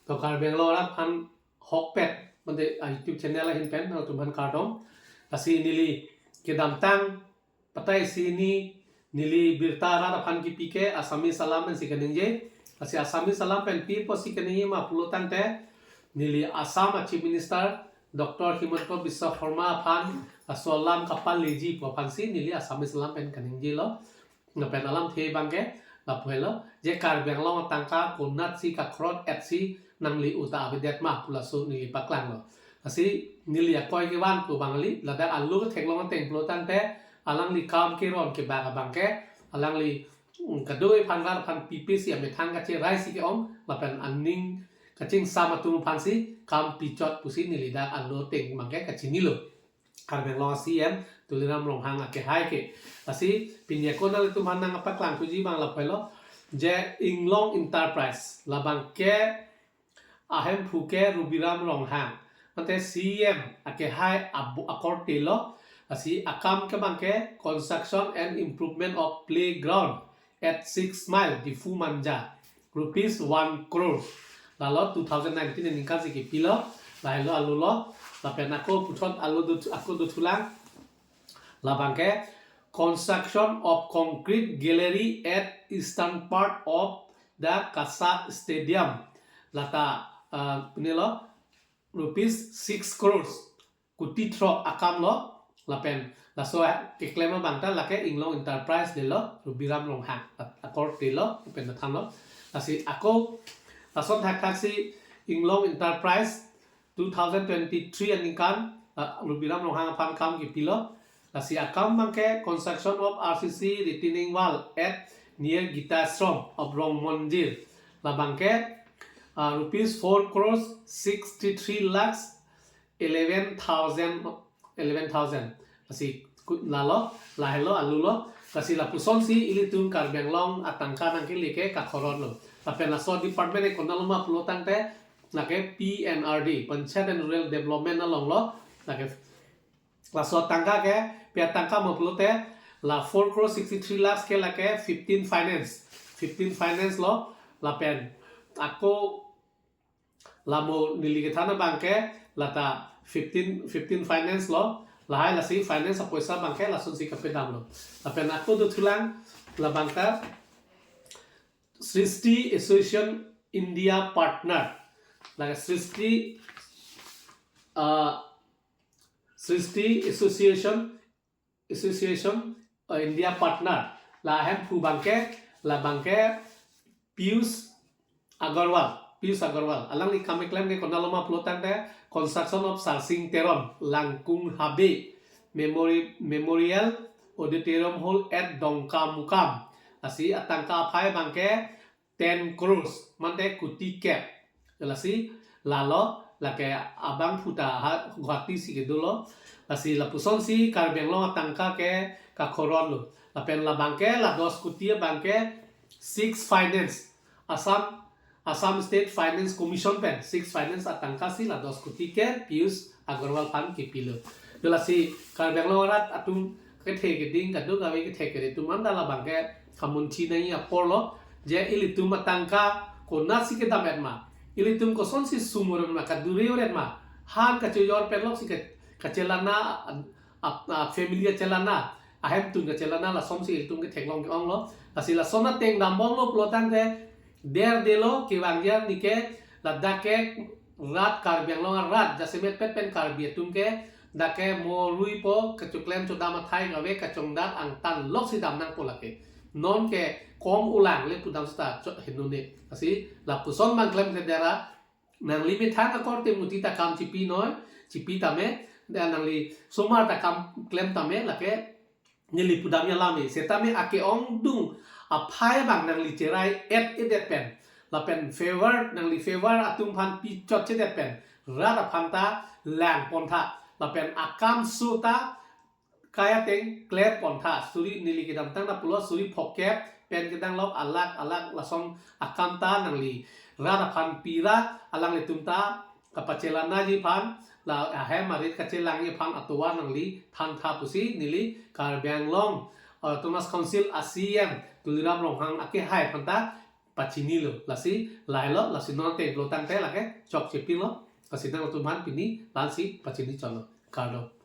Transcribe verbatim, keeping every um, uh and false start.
To Karbi Anglong arat aphan hokpet, mate a YouTube channel ahin pen nangtum aphan kardom. Lasi neli kedamtang patai si ni neli birta arat aphan kipi ke Assamese alam pensi kaningje. Lasi Assamese alam pen pi apotsi kaningje ma pulo tangte, neli Assam a Chief Minister Doctor Himanta Biswa Sarma aphan laso alam kapaleji pu aphansi neli Assamese alam pen kaningjelo. Lapen alamthe abangke lapu helo, je Karbi Anglong atangka konatsi kakhorot etsi nangli uta avedet ma pu laso neli paklanglo. Lasi neli akoi kevan pu abang kali, ladak alo ketheklong ateng pulo tangte, alangli kam keron kebak abangke, alangli, mm, kadokave aphan rat aphan pipe si amethang kacherai si ke-ong, lapen aning kachingsam atum aphansi kam pichot pusi neli dak alo ateng abangke kachinilo. Karbi Anglong a C E M Tuliram Ronghang akehai ke. Lasi pini ako nanglitum aphan nangpaklang thuji abang lapu helo, je Inglong Enterprise, labangke ahemphu ke Rubiram Ronghang, mate C E M akehai abu akorte lo. Lasi akam ke abangke construction and improvement of playground at Six Mile, Diphu Manja, rupees one crore. Lalo two thousand nineteen aningkan si kipilo, lahelo alo lo, lapen ako puthot alo do, ako dothulang. Labangke construction of concrete gallery at eastern part of the Kasa Stadium. Lata, uh, punelo, rupees six crores. Kuti throk akam lo, lapen laso keklem abang ta lake Inglong Enterprise le lo, Rubiram Ronghang akorte lo, lapen nathan lo. Lasi ako lason thakthak si Inglong Enterprise two thousand twenty-three aningkan, ah, Rubiram Ronghang aphan kam kipilo. Lasi akam abangke construction of R C C retaining wall at near Gita Ashram of Rong Monjir. Labangke, ah, rupees four crores sixty-three lakhs eleven thousand, eleven thousand. Lasi ku-, lalo, lahelo, alo lo. Lasi lapusonsi ilitum Karbi Anglong atangka nangkele ke kakhorot lo. Lapen laso department ke konatlo ma pulo tangte, lake P N R D, Panchayat and Rural Development along lo. Lake laso atangka ke, pi atangka ma pulote, la four crore sixty-three lakhs ke lake fifteen finance. Fifteen finance lo, lapen ako lamo neli kethan abangke lata fifteen, fifteen finance lo, lahai lasi finance apoisa abangke lasonsi kapedam lo. Lapen ako dothulang labangke Srishti Association India Partner. Lake Srishti, ah, Srishti Association, Association, uh, India Partner. La ahemphu abangke, labangke Piyush Agarwal, Piyush Agarwal. Alangli kam keklem ke konatlo ma pulo tangte, construction of Sarsing Teron, Langkung Habe, Memori-, Memorial Auditorium Hall at Dongkamukam. Lasi atangka aphai abangke ten crores, mate kuti kep. Lasi lalo, lake abangphu ta ha Guwahati si kedolo. Lasi lapusonsi Karbi Anglong atangka ke kakhorot lo. Lapen labangke la dos kuti abangke Six Finance, Assam, Assam State Finance Commission pen, Six Finance atangka si la dos kuti ke Piyush Agarwal aphan kipilo. Lasi Karbi Anglong arat atum kethe keding, kadokave kethe kere atum anta labangke kamunthi nangji apor lo, je ilitum atangka konatsi kedam-et ma, ilitum kosonsi sumur ma, kadure-et ma, han kachojor pen loksi ka-, kachelana, a, a, family kachelana, ahemtun kachelana, lasonsi ilitum ketheklong ke-ong lo. Lasi lason ateng dambom lo pulo tangte, derdelo kevangji arni ke, ladak ke rat Karbi Anglong arat jasemet pet pen Karbi atum ke, dak ke mo ruipo, kachoklem chodam athai kave, kachongdat angtan loksi dam nangpo lake. Non ke kom ulang le pudam seta chot henone. Lasi lapuson abang klemkle dera, nangli methang akorte muti ta kam chipi noi, chipi tame, dan nangli somar ta kam klem tame, lake neli pudam alam e, setame ake-ongdung aphai abang nangli cherai-et-edet pen, lapen favor, nangli favor atum aphan pichotchedet pen, rat aphan ta langpon tha, lapen akam su ta kai ateng klempontha, suri neli kedamtang na pulo suri phokep pen kedang lok alak alak lason akam ta nangli rat aphan pira, alanglitum ta kapachelanaji aphan, la ahem arit kachelangji aphan atovar nangli thantha pusi neli Karbi Anglong Autonomous Council a C E M Tuliram Ronghang akehai aphan ta pachinilo. Lasi lahelo, lasi non te lo tangte lake chokche pilo. Lasi nangtum aphan pini la-ansi pachini chotlo. Kardom.